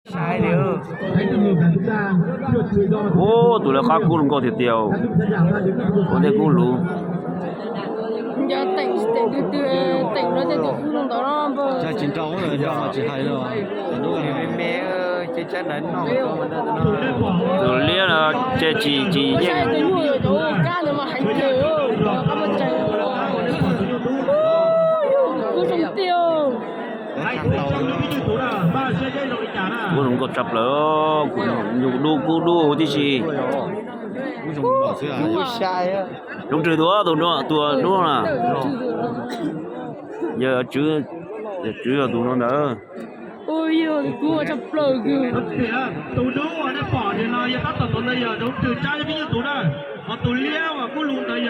Ub, tus lawv qab kub zoo nkauj tiag tiag, ua ntej kub luv. Tus liab no ces tsis tsis yeej. Kub zoo nkauj tshaj plaws, nyuj dub kub dub huv tib si. Zoo rwg tus, tus dub na. Yog tswv, yog tswv yog tus no ntawd. Tus dub uas nej pom no yog tab tom tus ntawd yog zoo rwg tsab yog pib nyuj tus na, ho tus liab uas kub lug ntawd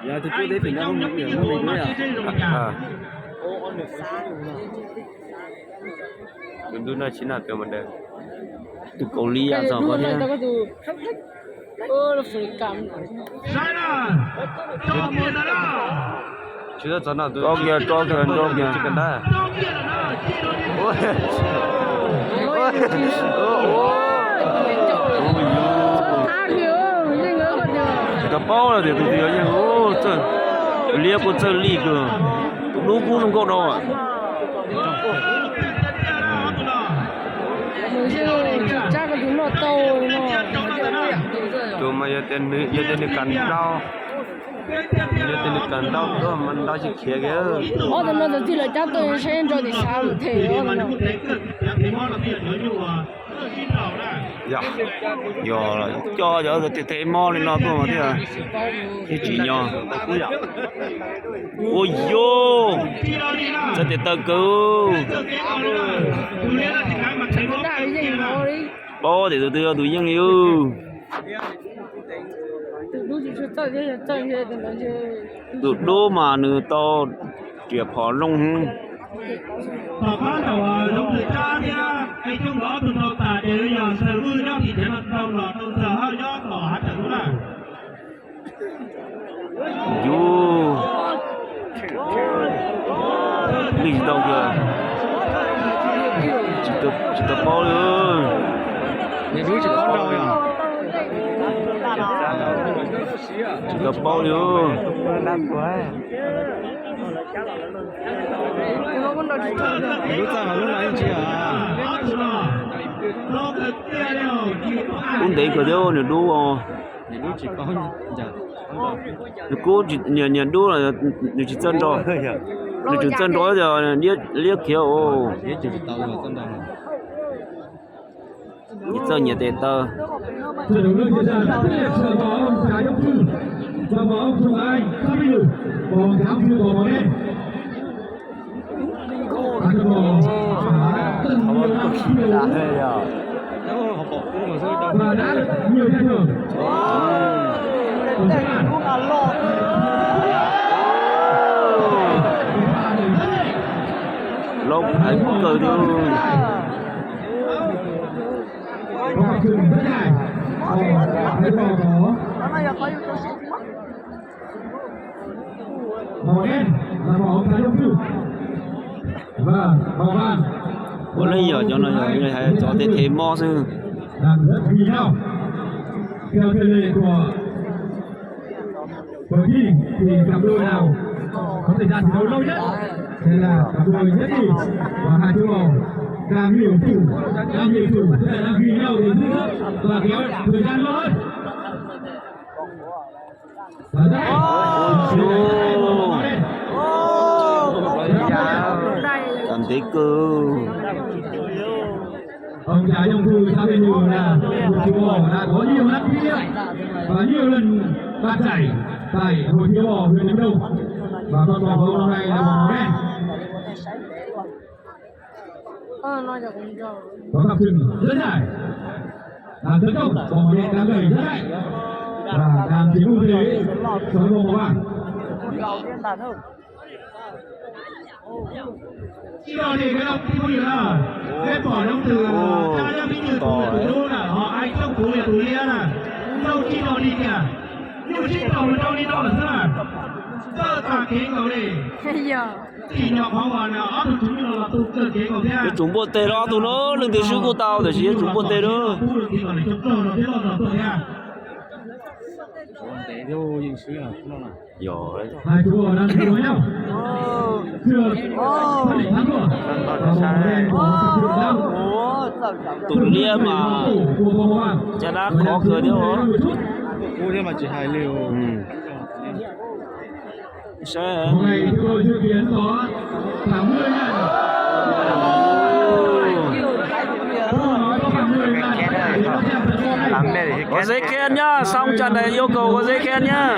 yog tus coj peb pem no pib nyuj tus mas seb zoo li cas. Tus dub no tsis na tus mas tus Kaus Lis yam txog qhov thiab. Tso kiag, tso kiag, tso kiag. Tsis tau paub tias tus twg yog yeej, liab kuj txawj lij kawg, tus dub kub zoo nkauj no. Tus mas yog tias nws kam nrau, yog tias nws kam nrau tuaj mas nrau tsis khiav kiag. Ob tug no tus tij laug cab tuaj saib nrau tim xav them. Yog coj cov tus them mob li no tuaj mas thiaj, thiaj tsim nyog. Ua yog txawj tes taw kawg. Paub tias tus twg yog tus yeej li. Tus dub mas nws tau riam phom zoo. Tom qab thaum zoov ntws tsab thiab es coob nkawd ob tug nrau tas ces yog Ntxawg Vwj nyob tim thev no nrau los rau Ntxawg Hawj nyob tom hav tsawm lub lawm. Yus, lij tsis tau kiag, tsis tau paub li. Tsis tau paub li. Lub txaj mas lub no yeej tsis yog. Kub ntev kawg thiab nws dub. Nws kub niag dub, nws tsis txawj nrau, nws tseem txawj nrau tias liab khiav os. Tsis txawj nyias tes taw. Loj heev kawg thiab. Ua leej yog cov no yog hais cov tej thev mob xwb. Cuộc thi thì cặp đôi nào có thời gian thi đấu lâu nhất sẽ là cặp đôi nhất nhì và hai chú bò đang đi ở phủ, đang đi ở phủ, tức là đang ghi nhau để giữ nước và kéo thời gian lâu hơn. Tam ntev kawg. Ông già Nhông Thư xã Bình Nhù là một chú bò đã có nhiều năm kinh nghiệm và nhiều lần đoạt giải tại hội thi bò huyện Nam Đông. Và con bò của ông năm nay là bò màu đen. Có cặp sừng rất dài. Đang tấn công, bò màu đen đang đẩy rất hay. Và đang chiếm ưu thế so với bò màu vàng. Tsis tau li, peb pom zoo tus Tsab Yaj Vib Nyuj tus lub na, ho Aib Tooj Kuv yog tus liab na. Tau tsis tau li tiag, nyuj sib tau mus rau li no lawm xwb na. Yuav tsum npuaj teg rau ob tug no, leej twg swb kuj tau, tiam sis yuav tsum npuaj teg rau. Yog. Tus liab mas caj dab khov kawg thiab os. Saib. Có giấy khen nhá, xong trận này yêu cầu có giấy khen nhá.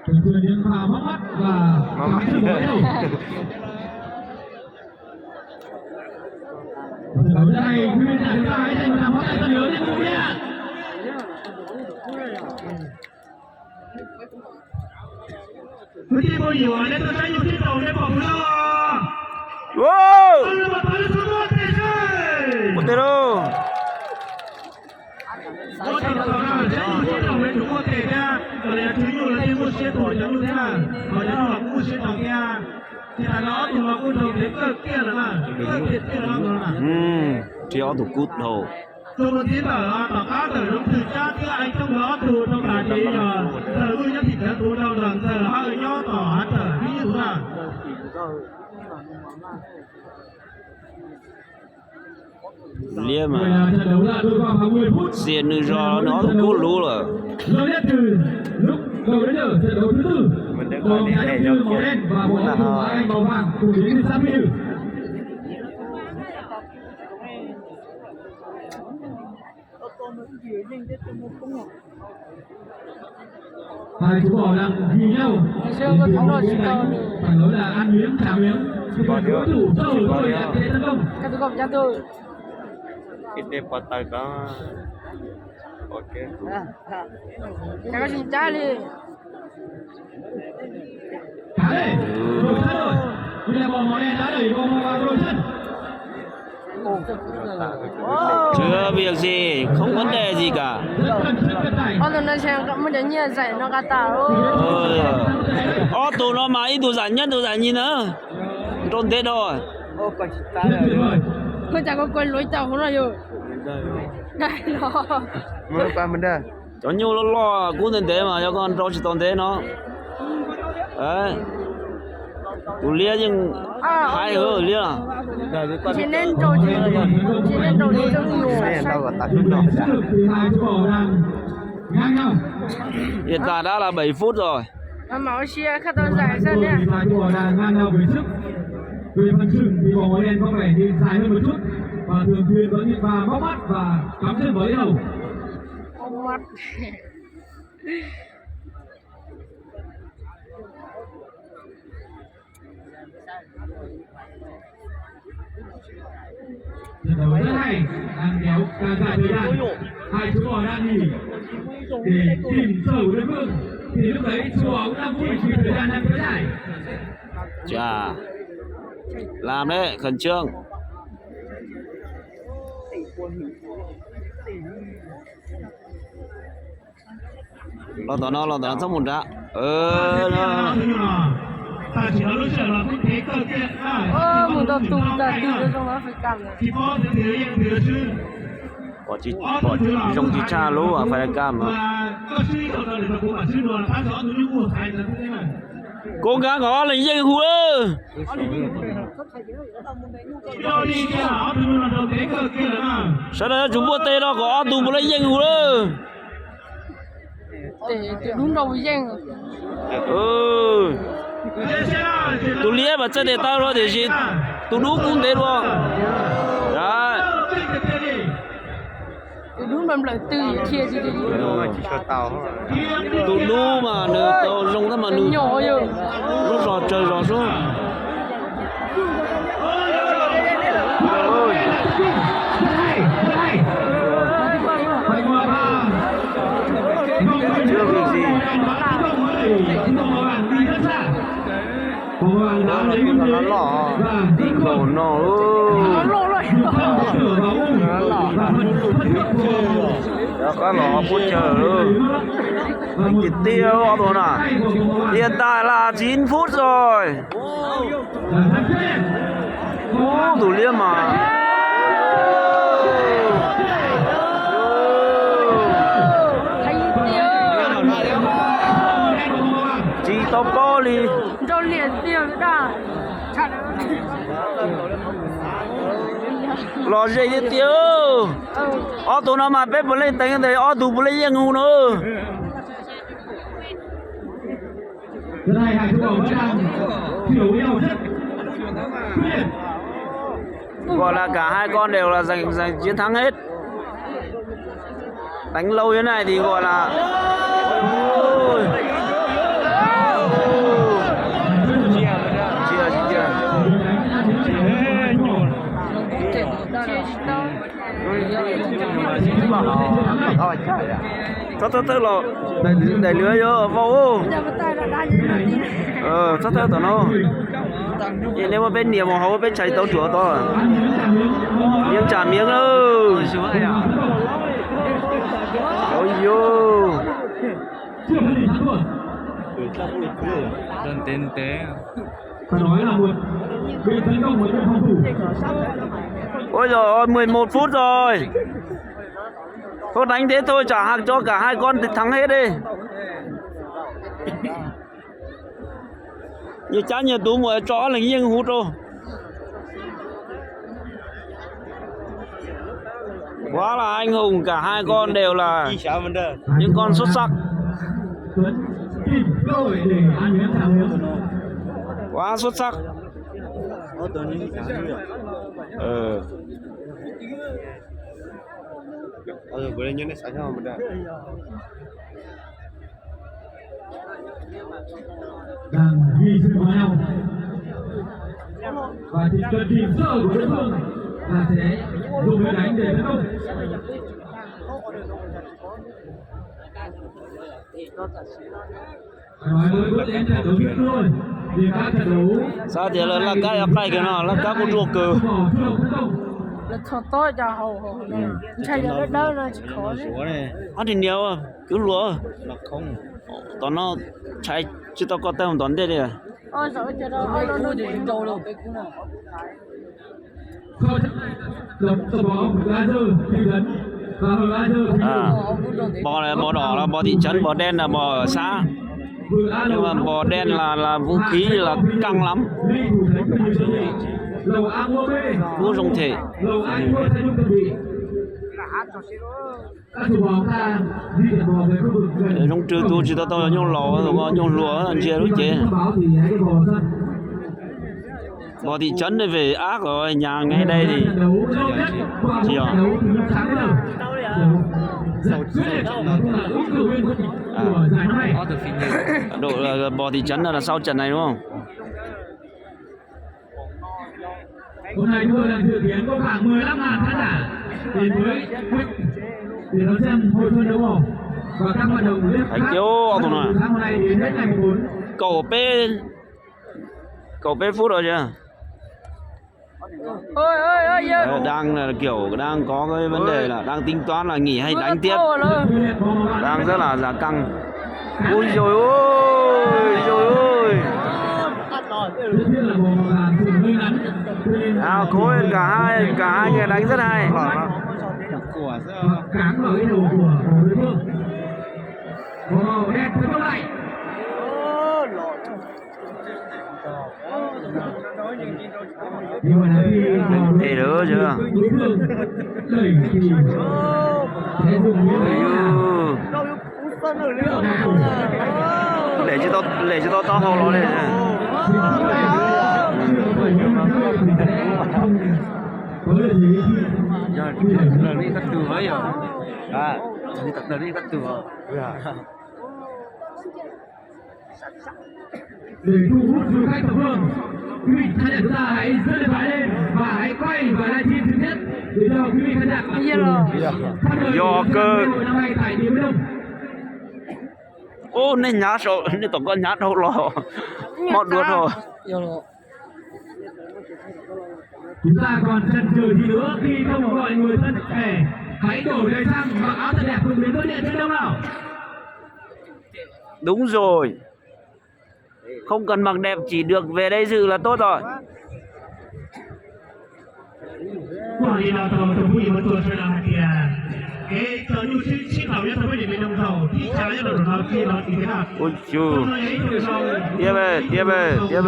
Thường thường những pha mắc mắt và Mắc mắt. Ở trận đấu này, Nguyên Đại Gia sẽ là pháo tay lửa lên cùng nha. Kwv tij phooj ywg, nej tuaj saib nyuj sib taus nej pom kuv los? Ua tes lauj. Saib nyuj sib taus nej tsum muaj tes thiab, kom yog tswv nyuj lawv thiaj muaj siab tus cov nyuj thiab na, ho cov nyuj los kuj muaj siab rau thiab. Ces tam no ob tug no kuj dhau ntev kawg kiag lawm na, kawg kiag lawm na. Rhiab ob tug kub dhau. Tus mus txiv ntawm tom qab ntawm Zoov Thwm Tsab thiab Ai Thoob nkawd ob tug rau tas ces yog Ntxawg Vwj nyob thim cawv tuv rau ntawm Ntxawg Hab Wb nyob tom hav tsawm thib ib tus na. Liab mas xiam nws zos nws ob tug kub luv lawm. Hai chú bò đang ghi nhau. Ngày xưa có thú đôi xì tàu thì Phải nói là ăn miếng trả miếng. Thì đối thủ sâu thôi là sẽ tấn công. Các thủ công cho tôi. Cái tép qua tay có. Ok. Cho có xin trái đi. Trả đi. Rồi, sân rồi. Bây giờ bỏ màu đen ra đẩy bóng vào vào rồi, sân. Chưa việc gì, không vấn đề gì cả. Ob tug no ntshe muaj cov nyiaj zaim no qa tas. Ob tug no mas ib tug zaim nyab, ib tug zaim nyis na. Nrau ntev dhau. Ua cas koj kua luav caum hauv no yog? Cov nyuj loj loj kub ntev ntev mas yog koj nrau tsis tau ntev no. Tus liab yeej haib heev liab. Hiện tại đã là bảy phút rồi. Ua si khaj tau zaim xwb na. Về phần sừng thì màu đen có vẻ như dài hơn một chút và thường xuyên có những pha móc mắt và cắm sừng vào yết hầu. Trận đấu rất hay, đang kéo càng dài thời gian. Hai chú bò đang nghỉ để tìm sở của đối phương. Thì lúc đấy chú bò cũng đang vui vì thời gian đang kéo dài. Chà, làm đấy, khẩn trương. Los tom no, los tom no txhob mus nrad. Mus tau tus tag twg zoo Africa. Pom zoo tsis tshaj lub Africa mas. Koob nkaab kom ob leeg yeej hu lawm. Sawv daws yuav tsum npuaj teg rau kom ob tug puav leej yeej hu lawm. Tus dub nrau yeej. Tus liab mas txawj tes taw dua tiam sis tus dub kub ntev dua. Tus dub mas nplawm tw dhia tsis. Tus dub mas nws tau zoo tab mas nws lub zos tsawg zos xwb. Loj loj, tim nkaus no. Rov qab los ho qub chaw. Heev tiag tiag ob tug no. Hiện tại là chín phút rồi. Ub, tus liab mas. Tsis tau paub li. Los ze tiag tiag. Ob tug no mas peb puav leej teev ntawm ob tug puav leej yeej hu na. Gọi là cả hai con đều là giành, giành chiến thắng hết. Đánh lâu như thế này thì gọi là chia, chia. Txhob thawb los, daim lwv yog vau. Txhob thawb tom no. Ces nej muab peb nias mus hauv peb tshais tau tsuav tod. Miếng trả miếng lawm. Ôi dồi. Ôi giời ơi, mười một phút rồi. Thôi đánh thế thôi, trả hạt cho cả hai con thì thắng hết đi. Nhiều chá nhiều tú mà cho Lĩnh Yên hút rồi. Quá là anh hùng, cả hai con đều là những con xuất sắc. Quá xuất sắc. Ờ. Đang ghi sự vào nhau. Và chỉ cần tìm sơ của đối phương là sẽ dùng để đánh để tấn công. Nói với Quốc Tiến trận đấu tiếp thôi. Vì các trận đấu Xav tias lawv laj kab yog qaij kiag no, laj kab kuj ruaj kawg. Lawv txhos tob cas haus haus, ntshai yog dawb dawb no tsis khov. Ob ris nias kwv luas, tom no tshais tsis tau ko taw mus tom ntej li. Bò, bò đỏ là bò thị trấn, bò đen là bò xã. Nhưng mà bò đen là, là vũ khí là căng lắm. Quốc dùng thể. Giống trừ tu tsis tau tau nyuj laus, nyuj hluas ntsia lub cev. Bò thị trấn này phải ác rồi, nhà ngay đây thì chỉ có. À, độ là bò thị trấn là sau trận này đúng không? Hôm nay chúng tôi đang dự kiến có khoảng mười lăm ngàn khán giả đến với Quýnh để đón xem hội thi đấu bò và các hoạt động lễ Thầy khác. Kiếu bắt đầu từ sáng hôm nay đến hết ngày mười bốn. Cậu bé, cậu bé Phúc rồi chưa? Ôi, ôi, ôi, ôi. Ờ, đang là kiểu đang có cái vấn đề là đang tính toán là nghỉ hay đánh tiếp. Đang rất là, là căng. Ui rồi ôi, rồi ôi. À, khối cả hai, cả hai người đánh rất hay. Ê, được chưa? Ui, lệ chứ tao, lệ chứ tao, tao hầu lo đây. Giờ tập lượt đi, tập lượt đi, tập lượt. Để thu hút du khách thập phương, quý vị khán giả chúng ta hãy giơ điện thoại lên và hãy quay và livestream trực tiếp để cho quý vị khán giả có thể thăm dò Yog kawg. Năm nay tại Điện Biên Đông. Ub, nej hnyav saum, nej tom koj hnyav dhau los, mob dua dhau. Chúng ta còn chần chừ gì nữa khi không gọi người thân về. Hãy đổi đời sang mặc áo thật đẹp cùng đến với Điện Biên Đông nào. Đúng rồi. Không cần mặc đẹp, chỉ được về đây dự là tốt rồi. Kuv hais li no rau tus phooj ywg Mab Tuam sawv daws hais tias kev tso nyuj sib thaum nyob rau peb Điện Biên Đông thaum thib tshav nyob rau no tsis los tsis thiab. Ua cas, tiab, tiab, tiab.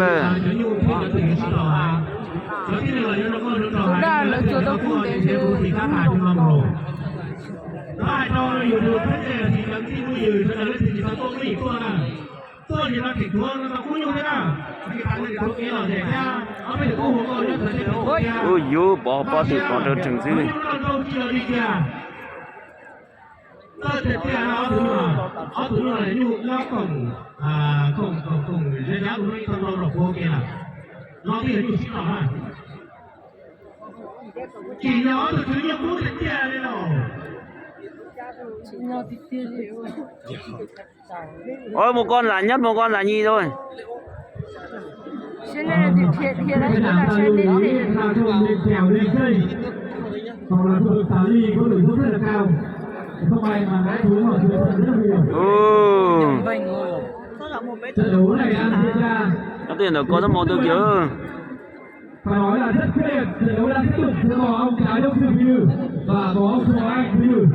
Hais rau yus tus kheej tias tsis tau txij phooj ywg sawv daws leej twg tsis tau tuaj peb yim tuaj na. Tuaj ces tau tseem tuav tau kub nyuj thiab na. Ub, yus pov pob twm pov rau rheem xwb. Ob tug nyuj no nyuj nyob koom, koom, koom, koom zeb zab tus no ib tag nrho los puag ke lawm. No twb yog nyuj sib tog na. Tsim nyog ob tug tswv nyuj kub tiag tiag li los. Ôi, một con giải nhất, một con giải nhì rồi. Cái đảng ta lưu ý pha trộn lên kèo lên dây hoặc là khu vực xả ly có nội dung rất là cao. Không may mà ngã xuống họ chịu hậu quả rất là nguy hiểm. Ồ. Trận đấu này đang diễn ra. Có tiền rồi, có tấm màu tiêu kiểu. Phải nói là rất quyết liệt, trận đấu đang tiếp tục giữa võ ông Thái Đông Sư Phi Lư và võ ông Thọ Anh Phi Lư.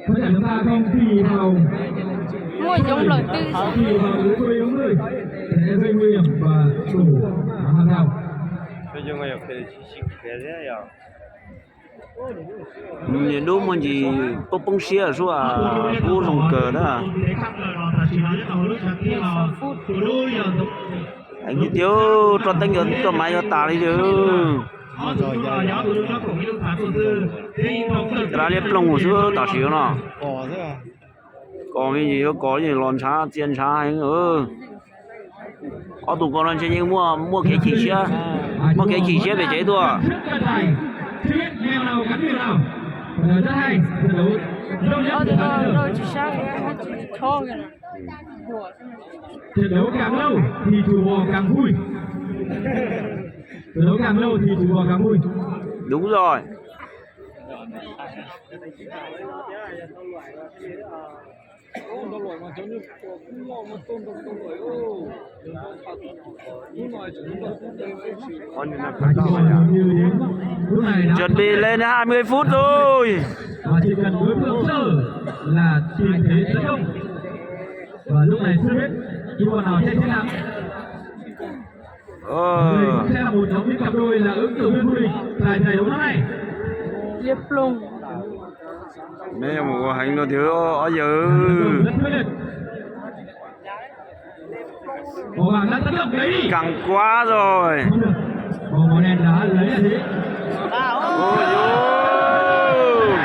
Có thể chúng ta không kỳ vào, Muaj yoov lawm twb. Kỳ vào lưới của ông Lư sẽ gây nguy hiểm và chủ hàng đầu. Niam dub muaj ntsis poob poob siab sub, kub zoo kawg na. Tiag, roj teeb yuav roj mav yuav tas li lawm. Cov liab ploog xwb tam sim no. Kos me ntsis yuav kos los ntshav txia ntshav heev. Ob tug ko no ntshe yeej muaj kev chim siab, muaj kev chim siab pem tsev tuaj. Trận đấu càng lâu thì chủ bò càng vui. Trận đấu càng lâu thì chủ bò càng vui. Đúng rồi. Chuẩn bị lên hai mươi phút rồi. Và chỉ cần đối phương sợ là tìm thế tấn công. Và lúc này chưa biết cái bọn nào chạy thế nào. Đây sẽ là một trong những cặp đôi là ứng cử viên vô địch tại giải đấu năm nay. Liab ploog. Neb yuav mus ua heev no tiag ob yawg. Màu vàng đang tấn công đấy. Căng quá rồi. Màu đen đã lấy lại thế. Ôi dồi.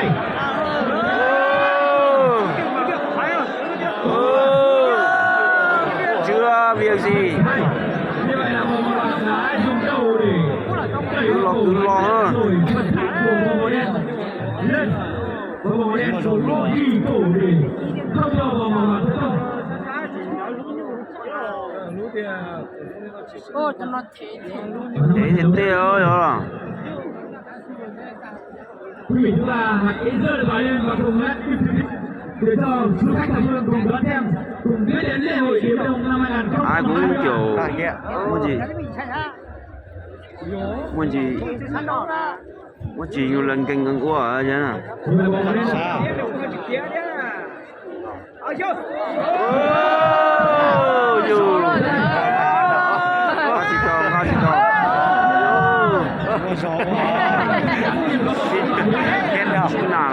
Chưa việc gì. Cứ lo, cứ lo. Ua, cov no thev thev lub. Thev tiag tiag os yog. Quý vị chúng ta hãy dơ được bài lên và cùng hát để cho du khách thập phương cùng đón xem, cùng biết đến lễ hội Điện Biên Đông năm hai ngàn không trăm hai mươi ba. Ai cũng kiểu muaj ntsis, muaj ntsis, muaj ntsis yus lees nkees nkees ua na. Tsis tau, tsis tau. Sib na,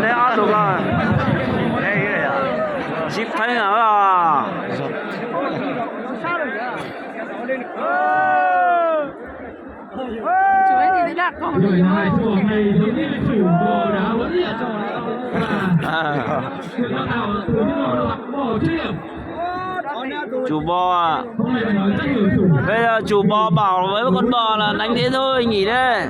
neb ob tug ko sib pheeb os. Người hai thua này giống như chủ bò đá huấn luyện. Và sự đào tạo từ những lò đào tạo bỏ chuyên nghiệp. Chủ bò à? Bây giờ chủ bò bảo với con bò là đánh thế thôi, nghỉ đây.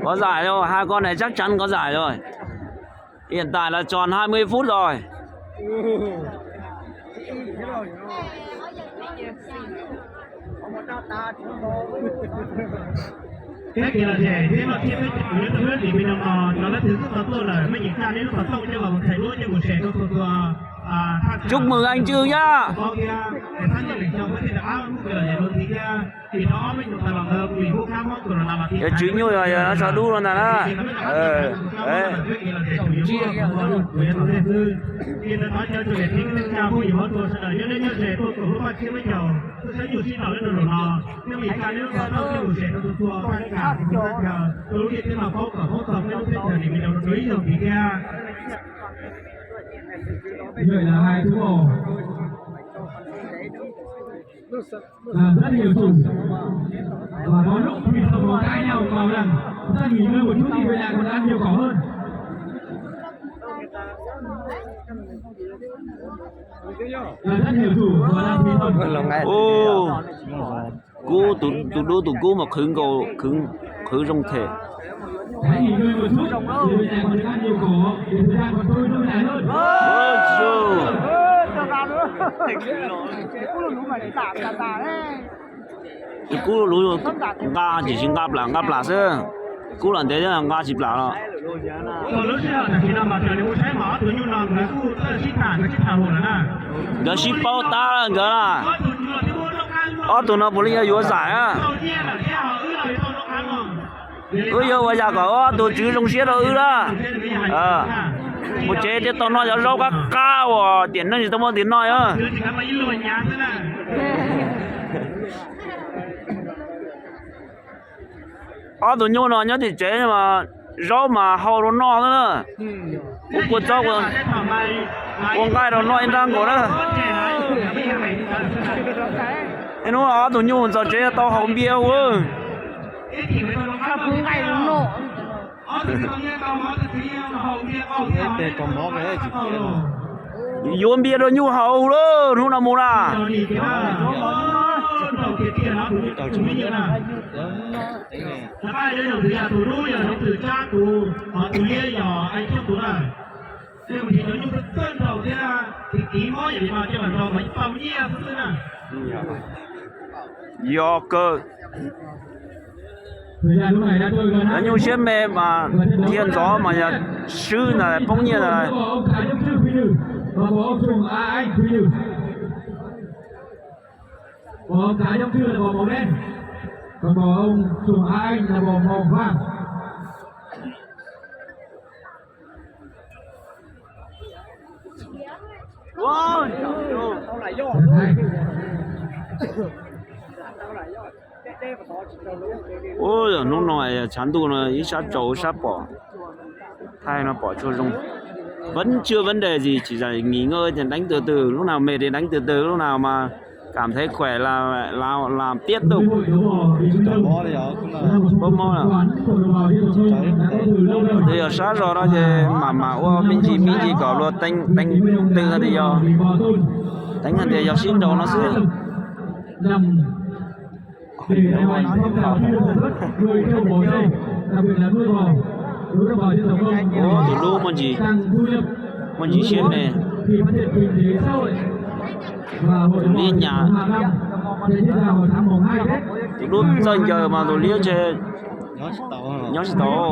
Có giải rồi, hai con này chắc chắn có giải rồi. Hiện tại là tròn hai mươi phút rồi. Peb kiag los ces peb noj tsiab peb caug lub huab tim peb no no, cov leej twg xub tau tuaj lawm, mej nyiam kaj neb lub xov tooj coj los mus thaij duab coj mus share rau txhua txhua thaj chaw. Chúc mừng anh Trương nhá. Paub thiab, thab nyiaj leem xyoo peb thiaj rov qab mus kawm los yog dua ntxiv thiab. Vim rau ob peb nyuag tag los ntawd vim kuj khab mob kawg los na los Yog Tswv Nyuj yog no tso dub no ntag na. Ces ntawd thov caw txhua niam txiv kwv tij neej tsa phooj ywg hmov tshua sawv daws nyob deb nyob ze tuaj koom lub paj tsiab peb caug tuaj saib nyuj sib nraus neb rau zaum no. Nyob Mes Kas neb lub xov tooj thiaj mus share rau txhua txhua thaj chaw, rau lub ntiaj teb no paub kom paub txog peb lub teb chaws Lis Mes Kas rau ib zaug ntxiv thiab. Vậy là hai chú bò làm rất nhiều chủ và có lúc thì không có cãi nhau mà rằng ta nghỉ ngơi một chút thì vậy là còn ăn nhiều cỏ hơn. Làm rất nhiều chủ và đang thi công. Tus dub tus kub mas qhwv nkaus, qhwv zoo thiab. Hãy nghỉ ngơi một chút thì vậy là còn được ăn nhiều cỏ để thời gian còn trôi lâu dài hơn. Tus kub lub nqa tiam sis nqa plam nqa plam xwb. Kub los ntev thiab nqa tsis plam los. Nkawd sib paub tab nkawd na. Ob tug no puav leej yuav yuav zais na. Wb yuav ua yam kom ob tug tswv zoo siab rau wb na. Mus tsev thiaj tau noj cov zaub qab qab uas tiam neej tsis tau muaj tig noj. Ob tug nyuj no nyob tim tsev mas zaub mas hau rau noj xwb na. Ua kua txob, ua nqaij rau noj ib nrab nkaus na. Hnub ob tug nyuj txog tsev tau haus npias ua. Yuav npias rau nyuj haus lauj, hnub no mus na. Yog kawg. Cov nyuj siab me mas dhia ntxov mas yog swb ntag, poob nyiaj ntag. Còn ông Thái Dũng Trư là bò màu đen. Còn bò ông Sùng Á Anh là bò màu vàng. Ub, hnub no tshav ntuj no ib sab tsaus ib sab pom, thaij no pom tsuag zoo. Vẫn chưa vấn đề gì, chỉ là nghỉ ngơi thì đánh từ từ, lúc nào mệt thì đánh từ từ, lúc nào mà cảm thấy khỏe là là là tiếp tục. Pab mob na. Twb yog sab zog no ces mam mam ua me ntsis me ntsis kom luag teeb teeb twg hais tias yog, teeb hais tias yog sib nraus no xwb. Tus dub muaj ntsis, muaj ntsis siab me. Tus liab nyas, tus dub txawj ncaws mas tus liab ntshe nyob tsis tau.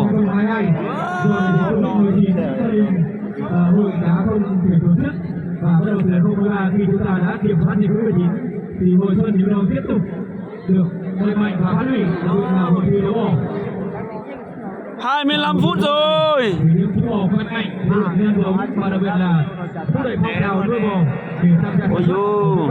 Hai mươi lăm phút rồi. Ôi dồi.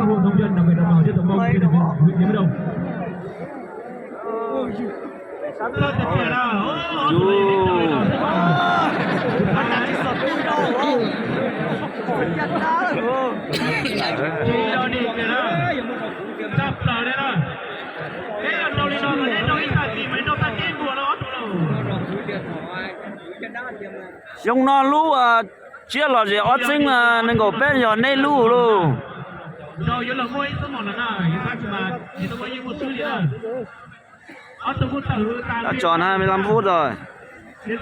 Xyoo no lub Tsiab lom zem ob txhiab nees nkaum peb yog nej lub lauj. Tso na, me lam pub tau. Ces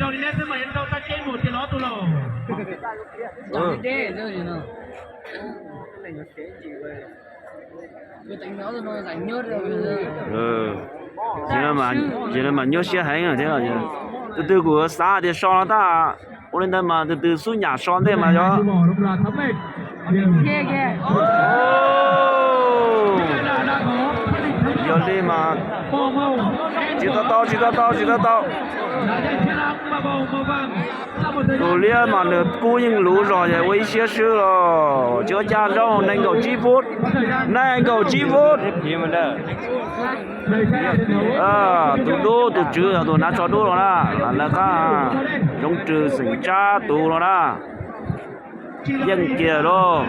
no mas nyuaj siab heev thiab. Tus twg kuv xav tias so no tab, ua li ntawd mas tus twg xub nyam so ntej mas yog. Yog li mas tsis tau tau, tsis tau tau, tsis tau tau. Tus liab mas nws kub yeej luv zog es ua ib siab swb los tsis ua cas, zoo nees nkaum tsib phuv, nees nkaum tsib phuv. Tus dub tus tswv yog tus hnav tsho dub los na, lawv qab Zoov Rws xeem Tsab tus los na, yeej kiag lauj.